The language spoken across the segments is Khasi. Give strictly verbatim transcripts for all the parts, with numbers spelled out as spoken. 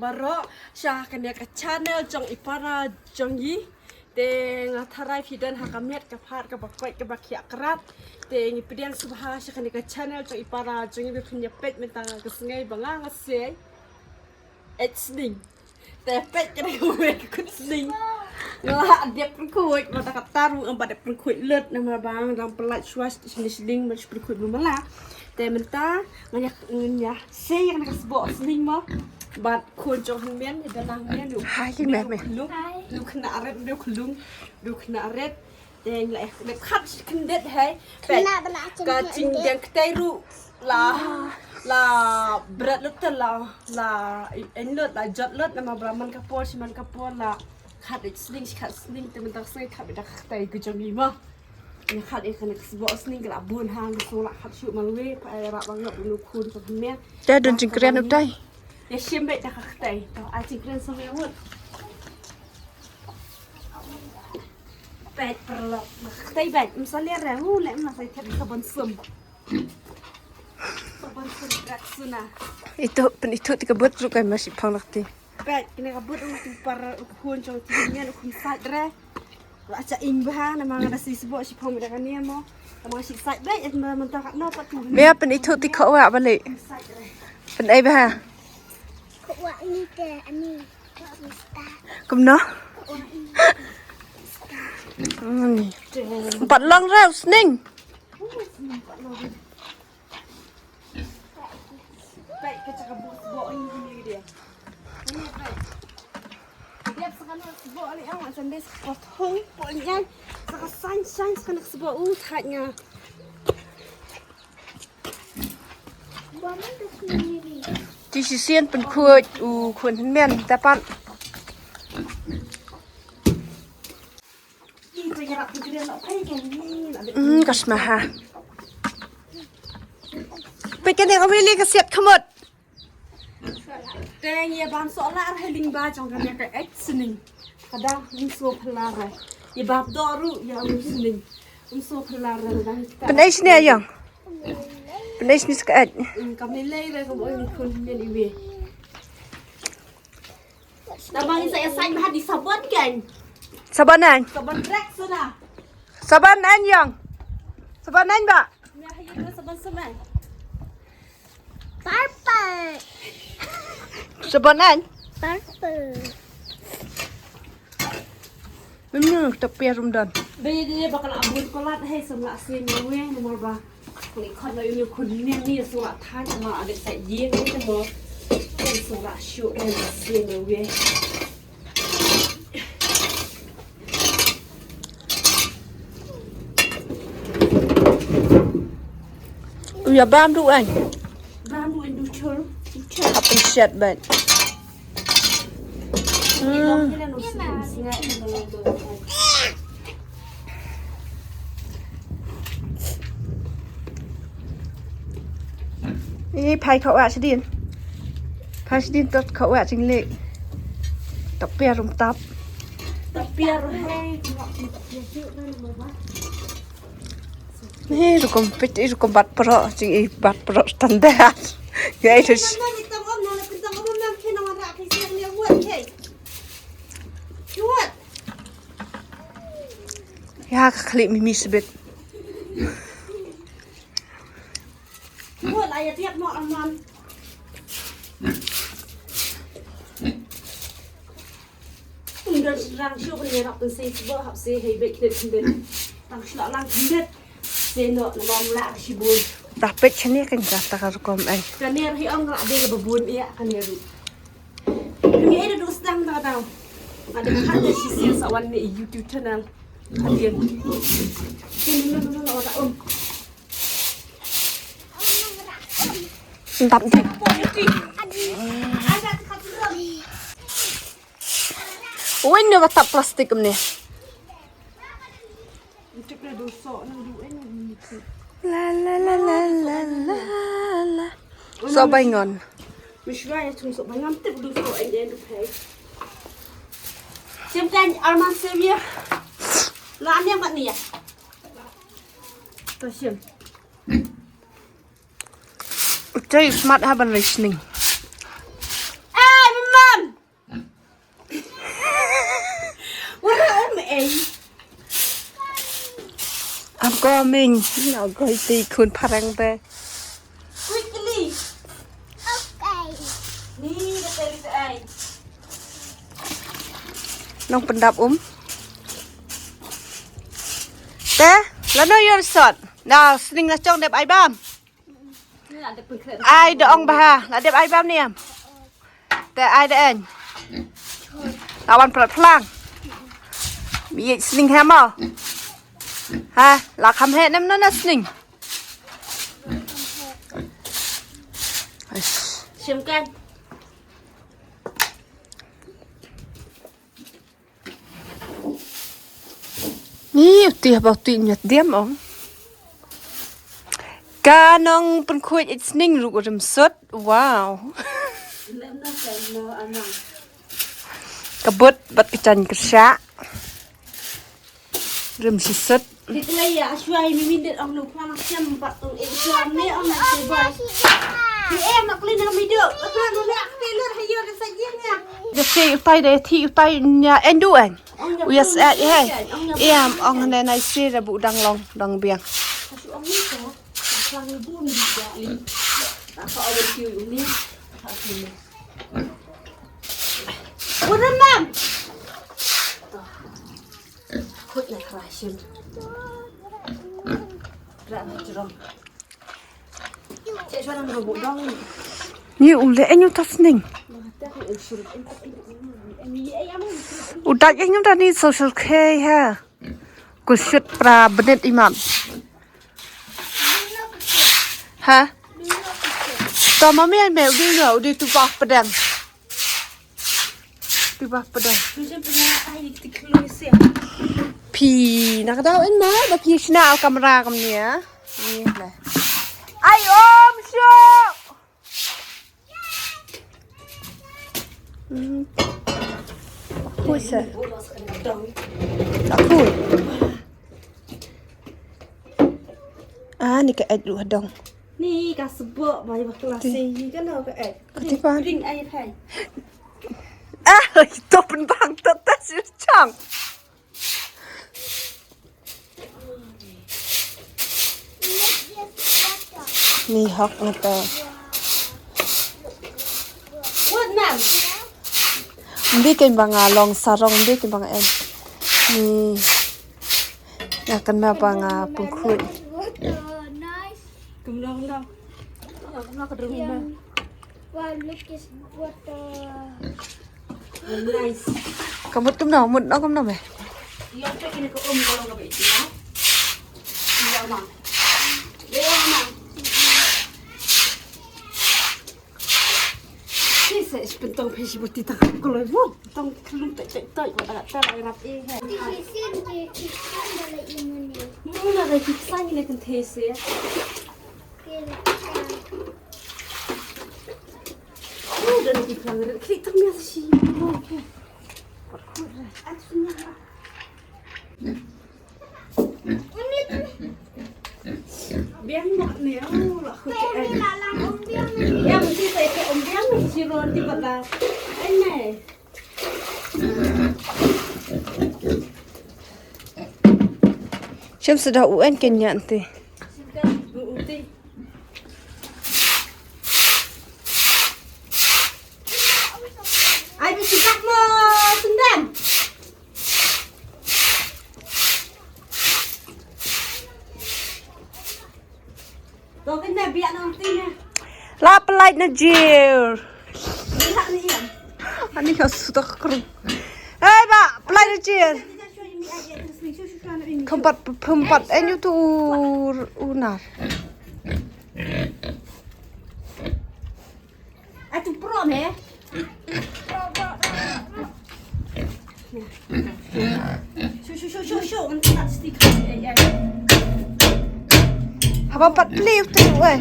Baroh sha kane ka channel jong i para jong i. Te nga tharai phi don ha ka miet ka phad kaba koit kaba khiah krat. Te ngi pdiang sngewbha sha kane ka channel jong i para jong i ba phin ïa peit mynta ka sngi ba nga nga sei. Eit sning. Te peit kane ka wei ka kut sning. Nga la dep pynkhuid mynta ka taru ym pat dep pynkhuid lut namar ba nga dang pynlait shuwa sning sning ban shu pynkhuid mynta. Te mynta nga ïa nga ïa sei ïa kane ka sboh sning mo. Bad khun jong hynmen ïa da nang hynmen ïa. Hai ki meh meh. Luk luk khynnah rit luk lung luk khynnah rit. Te la eh dep khat shi khyndiat hai. Peit ka jingdeng ktei ruh la la bret lut te la la en lut la jot lut namar ba man ka por shi man ka por la khat eit sning shi khat sning te mynta ka sngi khat beit da ka ktei ka jong i mo. Ïa khat ïa kane ka sboh sning ka la bun hang ka sung la khat shuh marwei pa ïa rah ba ngap ïa u khun ka hynmen. Te don jingkren u tai. Ïa shim beit da ka ktei. To ai jingkren song ïa wut. Beit paralok da ka ktei beit. Ym sa ler re u leh ym la sa ïa thied ka ban sum. Ka ban sum krak suna. Ito pyn ito ti ka bot ruh kai ma shi phang lak ti. Peit kine ka bot ruh ti para u khun jong ti ngen u khun sait re. Wa cha ing bha na ma nga da si sboh shi phong da ka niam mo. Na ma shi sait beit et ma mynta ka na pat tu. Me pyn ithu ti kho wa balik. Pyn ai bha. Kho wa ni te ani. Kumno? Kho wa ni. Pat long rau sning. Peit ka jaka bus bo ing ni dia. Ni peit. Dia sa kana bo ali ang san des ko thung bo nyan. Sa ka san san sa kana sbo u thait nga. Ti shisien pynkhuid u khun hynmen ta pat. Mm, ka sma ha. Peit kane ka wili ka siat khmut. Te ngi ïa bam soh lah rah lyngba jong kane ka eit sning. Ka dang ym so phylla rah. Ïa bam doh ruh ïa u sning. Ym so phylla rah dang. Pynei shane ïong. Pynei shane sa ka eit. Mm, ka mei lei rah ka boi ni khun mei iwi. Namang isa ya sain bahad di sabon kan? Sabon an. Sabon trek sana. Sabon an yang. Sabon an ba? Ya hayu sabon sana. Purple. Sabon an. Purple. Memang tak pia rumdan. Be dia bakal abun kolat hai sama asin we nomor ba. Kuni khot la yu khun ni ni sura tha ma ade sa ye ni mo. Sura shu ni si ni we. Uya bam du an. Bam du an du chur. Chur. Apun shet ban. Hmm. Ih, phai khawa shadien. Phai shadien tot khawa jingleh. Tapia rum tap. Tapia rum hei. Ih, rukom pit, ih, rukom bat pro, jing ih bat pro standard. Ya, ih, terus. Ya, ka khlieh mimi sbit. Mo la ya tiap mo aman. Unda rang shu kan ya rap kan sei sbo hap sei hei bek kit kit. Tang shu lang kit. Sei no na mam la shi bun. Dah pet chane kan jata ka rukom ai. Kan ya hi ong la de ka bun ya kan ya ru. Ngi ai da dus dang da dang. Ada khat da shi sia sa wan ni YouTube channel. Khat dia. Kini na na na da um. Ntap di. Oi, ni ba tap plastik ni. La la la la la la la. Sohbaingon. Mishwa ya tum sohbaingon tip du soh en en du pay. Sim kan arman sim ya. La an ya mat ni ya. To sim. Utai smat ha ban rei sning. Eh, mama, Coming. No, goi ti khun phareng te. Quickly. Okay. Ni da te li te ai. Nong pyndap um. Te, lano ïoh sot. Na, sning na chong dep ai bam. Ai da ong bha, la dep ai bam ni em. Te ai da en. La wan plat phlang. Bi sning ha mo. Ha, la kham he nem na na sning. Shim kan. Ni uti haba uti nyat diam ong. Ka nong pynkhuid itsning ruk rim sut. Wow. Ka but bat ka chan ka sha. Rim shi sut. Da shi utai da thi utai nya endu en. U ya sa eh. Em ong ne nai si da bu dang long dang biang. Udah mam. Kut na kra shim. Kra na jrong. Ni u le enyu tasning. U dak enyu da ni social care ha. Ku shut pra benet iman. Ha? To mami ai me u di no u di tu bah pedang. Tu bah pedang. Phi na ka daw en ma da phi shna al kamra kam ni ya. Ni le. Ai om shu. Hmm. Khui sa. Khui. Ah, ni ka et lu hadong. Ni ka sebo bai ba klasi ka no ka et. Kati pan. Ring ai phai. Ah, ito pen bang tatas yu chang. Ni hok ngata. Good man. Mbi ken ba nga long sarong, mbi ken ba nga en. Ni nga kan ma ba nga pungkhuit. Kumno kumno. Kumno ka drum. Wow, look is what the Nice. Ka mut kumno, mut no kumno me. Ïa ka ina ka um ka long ka ba iti na. Ïa ma. Ïa ma. Ni se is pentong pe si buti ta ko lo bu. Tong klum tai tai tai ba ta ta rap e he. Ni si ke ki kan da la imuni. Mu na da ki sang ni kan te se. Ke la. Shem sudah U N kenyang ti. Ai, bisi tak mo, sendam. To kena biak nang ti na. La pelait na jir. Biak ni ya. Ani ka sudah kru. Hei ba, pelait na jir. Kempat, kempat, enyu tu unar. Atu pro me. Shu shu shu shu shu. Haba pat play tu eh.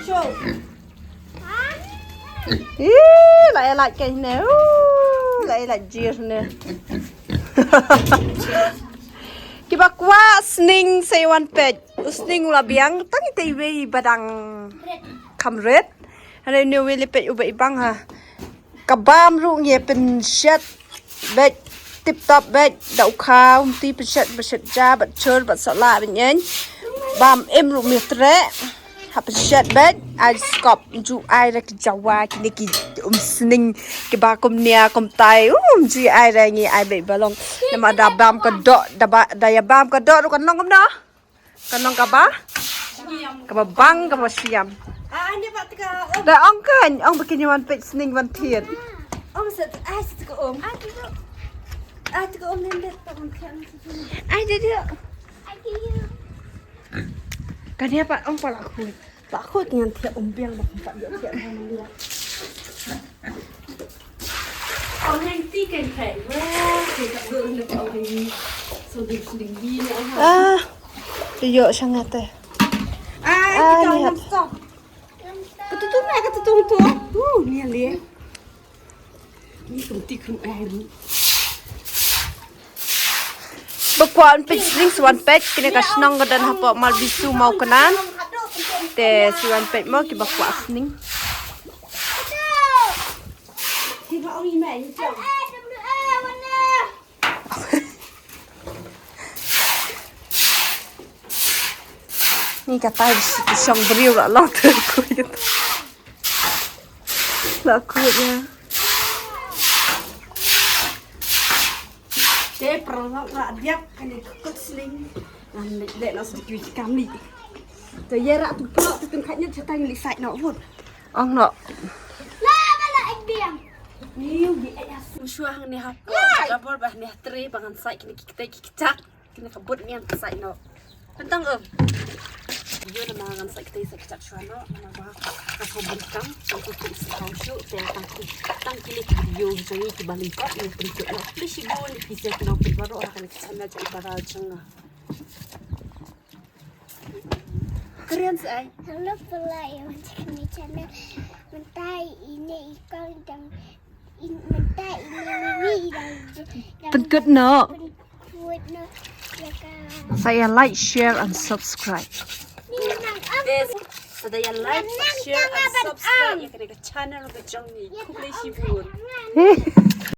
Shu. Ih, la elak kai ne. Uh, la elak jir ne. Kiba kwah sning sa wan peit. U sning u la biang tang ita iwei ba dang kham rit. Hynrei une uwei lipet uba i bang ha. Ka bam ruh ngi pynshet beit. Tip top bad da u kha um ti pynshit pynshit ja bad chur bad sola bad nyen. Bam im ru mi tre. Ha pynshit bad ai skop ju ai ra ki jawa kine ki um sning ki ba kum nia kum tai um ji ai ra ngi ai bad balong. Nama da bam ka do da ba da ya bam ka do ru kan long um no. Kan long kaba? Kaba bang kaba siam. Ah, ni ba teka. Da ong kan, ong ba kini wan pek sning wan thiet. Ong set ai set ka um. Ai teka um ni bet pa kan kan. Ai dia dia. Kan dia pa ong pa la khut. Pa khut ngan thiet um biang ba pa dia thiet. Ong hang ti kan kai. Wah, kita dulu nak ong hang. So di sini ni. Ah. Ïoh shang ate. Ai, kita ong stop. Kata tu mai kata tu tu. Tu ni le. Ni kum ti kum ai ni. Ba kwah un peit sning sa wan peit kine ka shnong ka don hapoh Mawbisu Mawknan. Te sa wan peit mo ki ba kwah sning. Ni ka tai shi ki shong briew la long ter ku yut. La ku ya. Te prang la diak kane kut sling. Ngan le na sdiki kam li. Te yera tu pro tu kan khat nyut chatang li sait no vut. Ong no. La ba la ek biang. Ni yu gi ek asu shua hang ni hap. Ka bor ba ni tre ba ngan sait kine ki kte ki kchak. Kine ka bot ngan sait no. Pentang em. Yo na ma ngan sait kte sait kchak shua no. Na ma ba ka so bun kam. Tang ku ki si kau shu te tang ki tang kine ki video jong ki ba lingkot ni pun no. Please ibu ni pisa kino pun baro akan ki channel jong bara jong na. Korean sa ai. Hello pula ya macam ni channel. Mentai ini ikang dan in mentai ini ini dan. Pengkut no. Pengkut no. Ya kan. Saya like, share and subscribe. Ni memang am. Sa da ïa like, share and subscribe ïa kane ka channel ka jong ngi. Khublei shibun.